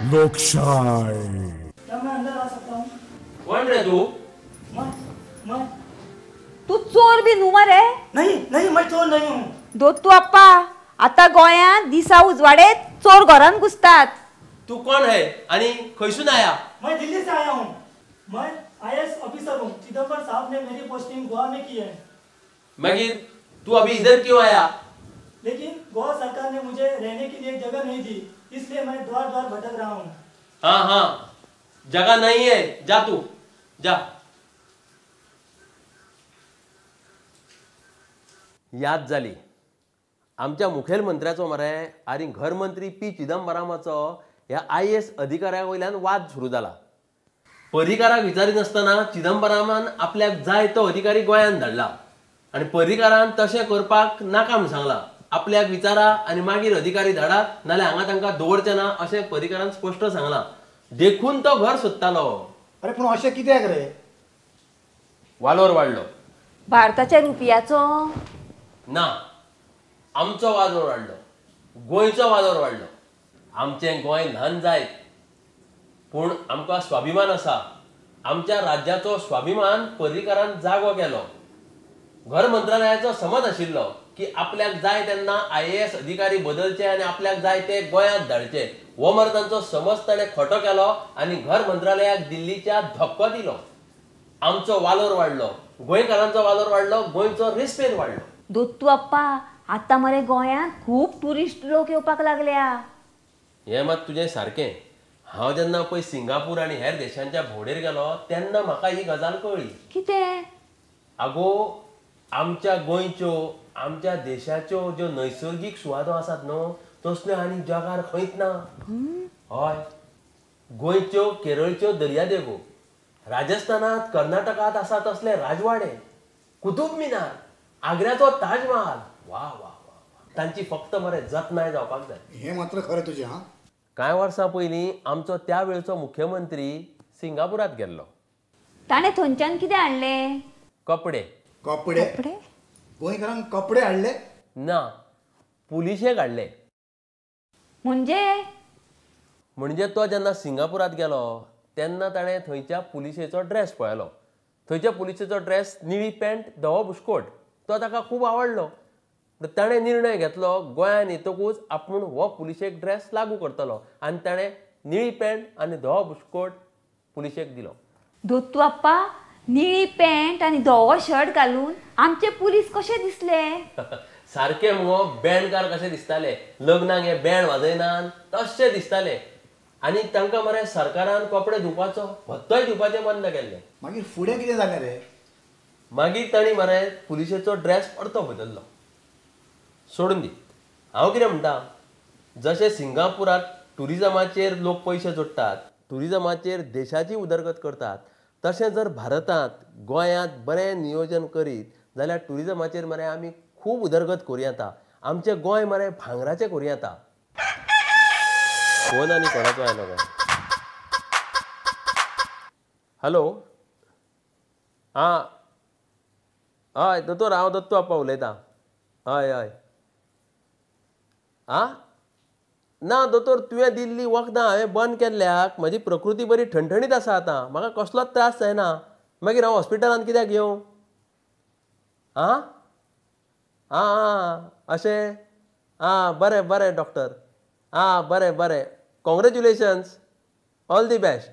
लोकशाय। क्या मैं अंदर आ सकता हूँ? कोण रे तू? मैं तू चोर बी न्हू मरे? नहीं नहीं, मैं चोर नहीं हूँ। दत्तू आप्पा, आता गोंयांत दिसा उजवाडे चोर घरान घुसतात। तू कोण है आणि खंयसून आया? मैं दिल्ली से आया हूँ। मैं आईएएस ऑफिसर हूँ। चिदम्बर साहब ने मेरी पोस्टिंग गोवा में की है। मगर तू अभी इधर क्यों आया? लेकिन गोवा सरकार ने मुझे रहने के लिए जगह नहीं दी, इसलिए मैं द्वार द्वार भटक रहा हूँ। हाँ हाँ, जगह नहीं है, जा तू जा। याद जाली आमच्या मुखेलमंत्र्याचो मरे आनी घर मंत्री पी चिदंबरामाचो ह्या आयएएस अधिकाऱ्या वयल्यान वाद सुरू जाला। पर्रीकाराक विचारिनासतना चिदंबरामान आपल्याक जाय तो अधिकारी गोंयांत धाडला आनी पर्रीकारान तशें करपाक नाका म्हूण सांगला। आपल्याक विचारा आनी मागीर अधिकारी धाडात, नाल्यार हांगा तांकां दवरचें ना अशें पर्रीकारान स्पश्ट सांगलां। देखून तो घर सोदतालो। अरे पूण अशें कित्याक रे? वालोर वाडलो भारताच्या रुपयाचो ना, आमचो वालोर वाडलो, गोंयचो वालोर वाडलो। आमचें गोंय ल्हान जायत पूण आमकां स्वाभिमान आसा। आमच्या राज्याचो स्वाभिमान पर्रीकारान जागो केलो। घर मंत्रालयाचो समज आशिल्लो की आपल्याक जाय तेन्ना आयएएस अधिकारी बदलचे आनी आपल्याक जाय ते गोंयांत धाडचे। हो मरे तांचो समज ताणें खोटो केलो आनी घर मंत्रालयाक दिल्लीच्या धक्को दिलो। आमचो वालोर वाडलो, गोंयकारांचो वालोर वाडलो, गोंयचो रेस्पेद वाडलो। दत्तू आप्पा, आतां मरे गोंयांत खूब ट्युरिस्ट लोक येवपाक लागल्या। हें मात तुजें सारकें। हांव जेन्ना पळय सिंगापूर आनी हेर देशांच्या भोंवडेर गेलो तेन्ना म्हाका ही गजाल कळ्ळी। कितें? आगो, आमच्या गोंयच्यो, आमच्या देशाच्यो ज्यो नैसर्गीक सुवातो आसात न्हू, तसल्यो आनी जगार खंयच ना। हय, गोंयच्यो, केरळच्यो दर्यादेगो, राजस्थानांत, कर्नाटकांत आसा तसले राजवाडे, कुतुब मिनार, आग्र्याचो ताजमहाल, वा वा वा, तांची फक्त मरे जतनाय जावपाक जाय। हें मात्र खरें तुजें। हां, कांय वर्सां पयलीं आमचो त्या वेळचो मुख्यमंत्री सिंगापुरात गेल्लो। ताणें थंयच्यान कितें हाडलें? कपडे। कपडे? गोंयकारांक कपडे हाडले ना, पुलिशेक हाडले। म्हणजे? म्हणजे तो जेन्ना सिंगापुरात गेलो तेन्ना ताणें थंयच्या पुलिशेचो ड्रेस पळयलो। थंयच्या पुलिशेचो ड्रेस निळी पॅन्ट, धवो बुशकोट, तो ताका खूब आवडलो। ताणें निर्णय घेतलो गोंयांत येतकूच आपूण हो पुलिशेक ड्रेस लागू करतलो आनी ताणें निळी पॅन्ट आनी धवो बुशकोट पुलिशेक दिलो। दत्तू आप्पा, निळी पॅन्ट आनी धवो शर्ट घालून आमचे पुलीस कशे दिसले? सारके मुगो बँडकार कशे दिसताले, लग्नाक हे बँड वाजयनात तशे दिसताले। आनी तांकां मरे सरकारान कपडे धुवपाचो भत्तोय दिवपाचें बंद केल्लें। मागीर फुडें कितें जालें रे? मागीर तांणी मरे पुलिशेचो ड्रेस परतो बदल्लो। सोडून दी, हांव कितें म्हणटा, जशें सिंगापुरात ट्युरिजमाचेर लोक पयशे जोडटात, ट्युरिजमाचेर देशाची उदरगत करतात, तशें जर भारतांत गोंयांत बरें नियोजन करीत जाल्यार ट्युरिजमाचेर मरे आमी खूब उदरगत करूं येता। आमचें गोंय मरे भांगराचें करूं येता। फोन आनी कोणाचो आयलो काय? हॅलो, आं हय दोतोर, हांव दत्तू आप्पा उलयतां। हय हय, आं ना दोतोर, तुवें दिल्ली वखदां हांवें बंद केल्ल्याक म्हजी प्रकृती बरी ठणठणीत आसा आतां, म्हाका कसलोच त्रास जायना। मागीर हांव हॉस्पिटलांत कित्याक येवं? आं आं अशें, आं बरें बरें डॉक्टर, आं बरें बरें, कॉंग्रेच्युलेशन्स, ऑल the best.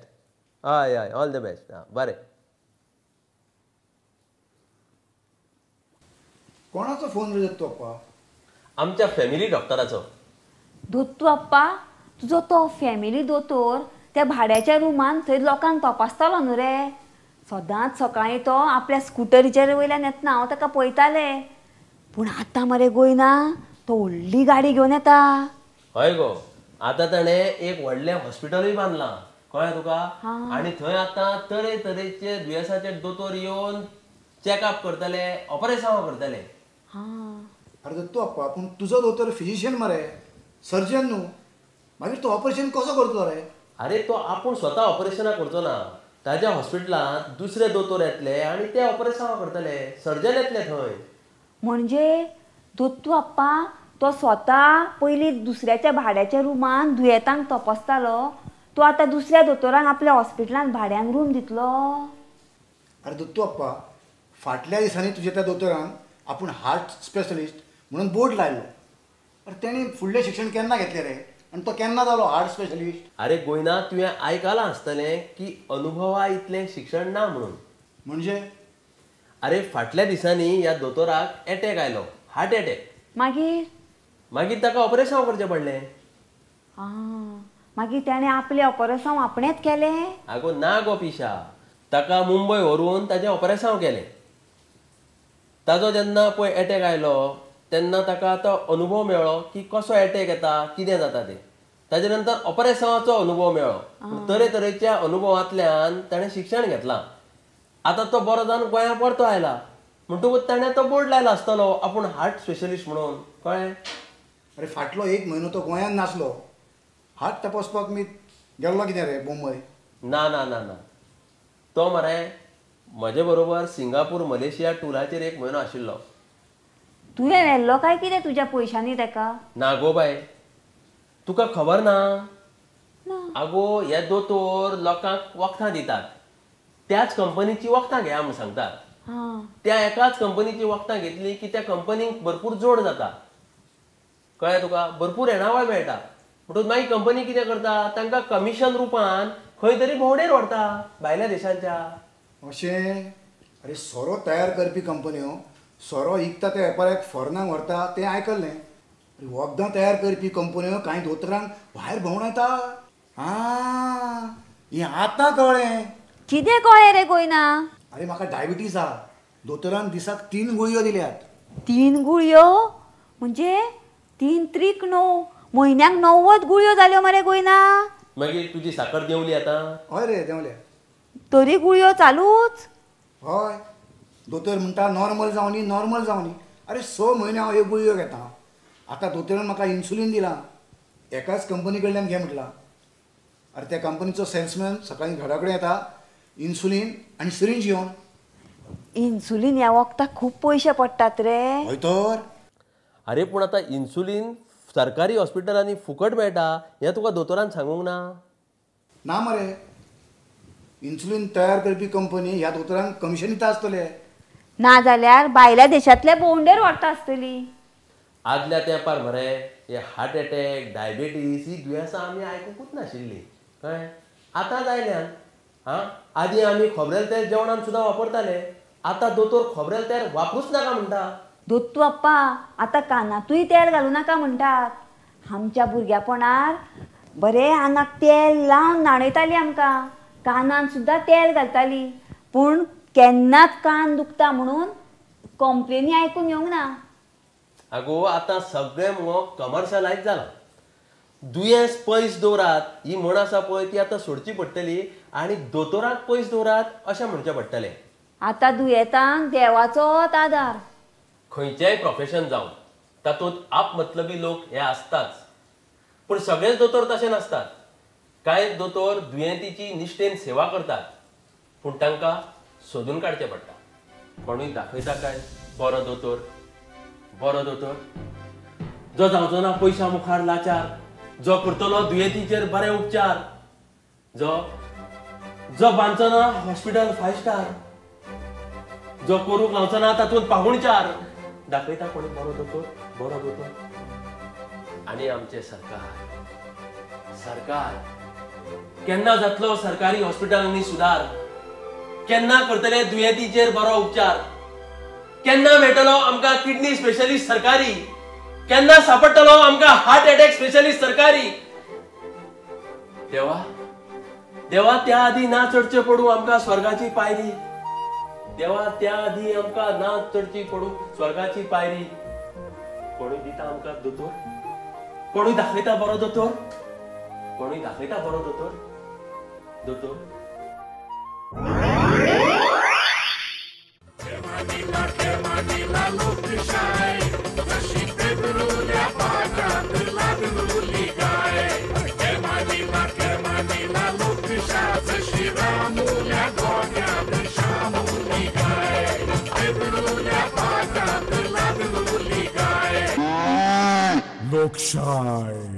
हय हय, ऑल the best, आं बरें। कोणाचो फोन रे दत्तू आप्पा? आमच्या फॅमिली डॉक्टराचो। दत्तू आप्पा, तुजो तो फॅमिली दोतोर त्या भाड्याच्या रुमान थंय लोकांक तपासतालो न्हू रे। सदांच सकाळीं तो आपल्या स्कुटरीचेर वयल्यान येतना हांव ताका पळयतालें। पूण आतां मरे गोयना तो व्हडली गाडी घेवन येता। हय गो, आतां ताणें एक व्हडलें हॉस्पिटलूय बांदलां, कळ्ळें तुका? आनी थंय आतां तरे तरेचे दुयेंसाचे दोतोर येवन चॅकअप करतले, ऑपरेशनां करतले। अरे दत्तू आप्पा, पूण तुजो दोतोर फिजिशियन मरे, सर्जन न्हू, मागीर तो ऑपरेशन कसो करतलो रे? अरे तो आपूण स्वता ऑपरेशनां करचो ना, ताज्या हॉस्पिटलांत दुसरे दोतोर येतले आनी ते ऑपरेशनां करतले, सर्जन येतले थंय। म्हणजे दत्तू आप्पा, तो स्वता पयलीं दुसऱ्याच्या भाड्याच्या रुमान दुयेंतांक तपासतालो, तूं आतां दुसऱ्या दोतोरांक आपल्या हॉस्पिटलान भाड्यान रूम दितलो? अरे दत्तू अप्पा, फाटल्या दिसांनी तुज्या त्या दोतोरान आपूण हार्ट स्पेशलिस्ट म्हणून बोर्ड लायलो. अरे तेणी फुडलें शिक्षण केन्ना घेतलें रे आनी तो केन्ना जालो हार्ट स्पेशलिस्ट? अरे गोयना, तुवें आयकलां आसतलें की अनुभवा इतलें शिक्षण ना म्हणून. म्हणजे? अरे फाटल्या दिसांनी ह्या दोतोराक एटॅक आयलो, हार्ट एटॅक. मागीर? मागीर ताका ऑपरेशन करचें पडलें. आं, मागीर तेणें आपलें ऑपरेसांव आपणेंच केलें? आगो ना गो पिशा, ताका मुंबय व्हरून ताजें ऑपरेसांव केलें. ताजो जेन्ना पळय एटॅक आयलो तेन्ना ताका तो अनुभव मेळ्ळो की कसो एटॅक येता, कितें जाता तें. ताजे नंतर ऑपरेसांवाचो अनुभव मेळ्ळो. तरेतरेच्या अनुभवांतल्यान ताणें शिक्षण घेतलां. आतां तो बरो जावन गोंया परतो आयला म्हणटकूच ताणें तो बोर्ड लायला आसतलो आपूण हार्ट स्पेशलिस्ट म्हणून. कळ्ळें? अरे फाटलो एक म्हयनो तो गोंयांत नासलो. हार्ट तपासपाक मी गेल्लो कितें रे मुंबय? ना ना ना ना, तो मरे म्हजे बरोबर सिंगापूर मलेशिया टुराचेर एक म्हयनो आशिल्लो. तुवें व्हेल्लो काय कितें तुज्या पयशांनी ताका? ना गो बाय, तुका खबर ना? आगो हे दोतोर लोकांक वखदां दितात, त्याच कंपनीची वखदां घेया म्हूण सांगतात. त्या एकाच कंपनीची वखदां घेतली की त्या कंपनीक भरपूर जोड जाता. कळ्ळें तुका? भरपूर येणावळ मेळटा. म्हणटकूच मागीर कंपनी कितें करता, तांकां कमिशन रुपान खंय तरी भोंवडेर व्हरता भायल्या देशांच्या. अशें? अरे सोरो तयार करपी कंपन्यो सोरो विकता त्या वेपाऱ्याक फॉरेनाक व्हरता तें आयकल्लें. अरे वखदां तयार करपी कंपन्यो कांय दोतोरांक भायर भोंवडायता. आं, हें आतां कळ्ळें. कितें कळ्ळें रे गोयना? अरे म्हाका डायबिटीज आहा, दोतोरान दिसाक 3 गुळयो दिल्यात. 3 गुळयो म्हणजे 3 त्रीक 9, म्हयन्याक 90 गुळयो जाल्यो मरे गोयना. मागीर तुजी साकर देंवली आतां? हय रे देंवल्या. तरी गुळयो चालूच? हय, दोतोर म्हणटा नॉर्मल जावनी, नॉर्मल जावनी. अरे 6 म्हयने हांव ह्यो गुळयो घेता. आतां दोतोरान म्हाका इन्सुलीन दिलां, एकाच कंपनी कडल्यान घे म्हटलां. अरे त्या कंपनीचो सेल्समॅन सकाळीं घरा कडेन येता इन्सुलीन आनी सिरिंज घेवन. इन्सुलीन ह्या वखदाक खूब पयशे पडटात रे. हय तर. अरे पूण आतां इन्सुलीन सरकारी हॉस्पिटलांनी फुकट मेळटा हें तुका दोतोरान सांगूंक ना? ना मरे, इन्सुलीन तयार करपी कंपनी ह्या दोतोरांक कमिशन दिता आसतले. ना जाल्यार भायल्या देशांतल्या भोंवडेर व्हरता आसतली. आदल्या तेंपार मरे हे हार्ट एटॅक, डायबिटीज ही दुयेंसां आमी आयकुंकूच नाशिल्लीं. कळ्ळें? आतां जायल्यान. हां, आदीं आमी खोबरेल तेल जेवणान सुद्दां वापरताले, आतां दोतोर खोबरेल तेल वापरूच नाका म्हणटा. दत्तू अप्पा, आतां कानांतूय तेल घालूं नाका म्हणटात. आमच्या भुरग्यापणार बरें आंगाक तेल लावन न्हाणयताली आमकां, कानान सुद्दां तेल घालताली, पूण केन्नाच कान दुखता म्हणून कंप्लेनी आयकूंक येवंक ना. आगो आतां सगळें मुगो कमर्शलायज जालां. दुयेंस पयस दवरात ही म्हण आसा पळय ती आतां सोडची पडटली आनी दोतोराक पयस दवरात अशें म्हणचें पडटलें. आतां दुयेंतांक देवाचोच आदार. खंयचेंय प्रोफेशन जावं तातूंत आपमतलबी लोक हे आसताच, पूण सगळेच दोतोर तशें नासतात. कांय दोतोर दुयेंतीची निश्ठेन सेवा करतात, पूण तांकां सोदून काडचें पडटा. कोणूय दाखयता काय बरो दोतोर, बरो दोतोर जो जावचो ना पयशा मुखार लाचार, जो करतलो दुयेंतीचेर बरे उपचार, जो जो बांदचो ना हॉस्पिटल 5 स्टार, जो करूंक लावचो ना तातूंत पाहुणचार. दाखयता कोणी बरो दोतोर, बरो दोतोर. आनी आमचें सरकार, सरकार केन्ना जातलो सरकारी हॉस्पिटलांनी सुदार? केन्ना करतले दुयेंतीचेर बरो उपचार? केन्ना मेळटलो आमकां किडनी स्पेशलिस्ट सरकारी? केन्ना सापडटलो आमकां हार्ट एटॅक स्पेशलिस्ट सरकारी? देवा देवा, त्या आदी ना चडचें पडूं आमकां स्वर्गाची पायरी. देवा, त्या आदी आमकां ना चडची पडूं स्वर्गाची पायरी. कोणूय दिता आमकां दोतोर? कोणूय दाखयता बरो दोतोर? कोणूय दाखयता बरो दोतोर? दोतोर. लोकशाय.